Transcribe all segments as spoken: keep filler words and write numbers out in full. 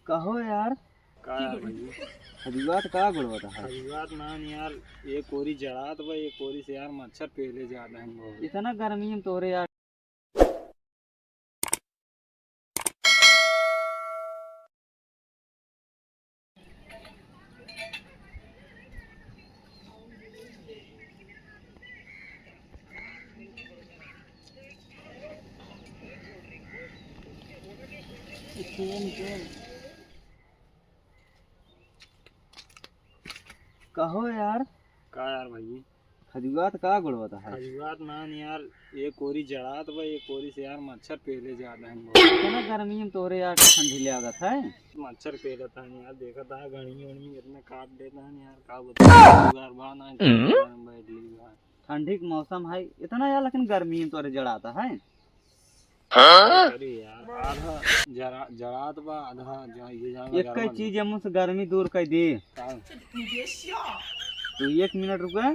कहो यार। का यार भैया? खजुआत का गोड़वा तहार? खजुआत ना यार, एक ओरी जड़ात बा, एक ओरी से यार मच्छर पेले जात हैं बहुत। इतना गर्मी में तोरे यार। कहो यार। का यार भाई? खजुआत का गोड़वा तहार? खजुआत ना यार, एक ओरी जड़ात बा, एक ओरी से यार मच्छर पेले जात हैं बहुत। इतना गर्मी में तोरे यार ठंडी लागत है। मच्छर पेलत हैं यार, देखत है गरमी उरमी इतना काट देत हैं यार, का बताऊँ यार, बा ना हम्म। घर में बैठ ली बा। ठंडी के मौसम है, इतना यार लेकिन गर्मी में तोरे जड़ाता है। हाँ? अरे यार, आधा जरा-, जरात बा, आधा जा-, ये जाना एक गरमा चीज बा। हमसे गर्मी दूर कर दे। का? तू एक मिनट रुके,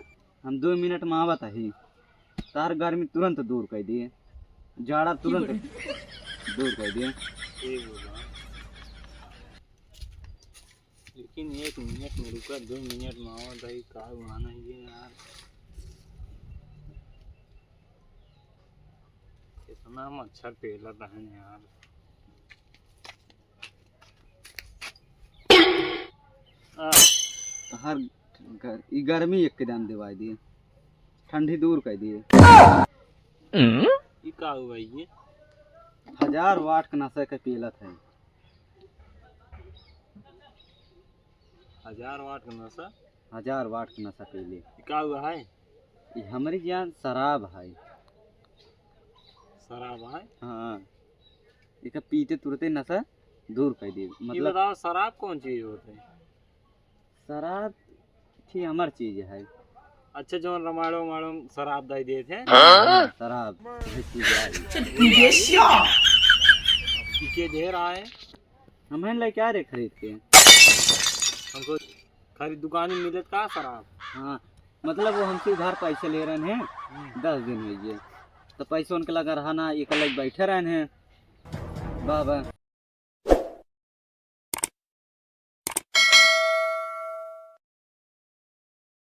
हम दो मिनट में आवत ही। तार गर्मी तुरंत दूर कर दे, जाड़ा तुरंत दूर कर दे। ठीक बा। लेकिन एक मिनट में रुका, दो मिनट में आवत ही, का हुआ ना ये यार। इतना मच्छर पेलत है यार। आ। तहार गर-, ई गर्मी एक के दान देवाई दिए, ठंडी दूर कर दिए। ई का हुआ ये? हजार वाट के नशा के पेलत है। हजार वाट के नशा? हजार वाट के नशा पी ले। ई का हुआ है? ई हमरी जान शराब है। शराब है? हाँ। इका पीते तुरते नशा दूर कर दे। ई मतलब बताओ, शराब कौन चीज होत है? शराब थी हमर चीज है। अच्छा, जौन रमाड़ो माड़ो शराब दे देत है? हाँ, शराब वही चीज है। पी के ढेर आए। हम हैं लेके आ रहे खरीद के। हमको खरीद दुकान में मिलत का शराब? हाँ, मतलब वो हमसे उधार पैसे ले रहे हैं, हम्म। दस दिन हो गए, तो पैसे उनके लगा रहा ना, एक अलग बैठे रहे हैं। बाबा,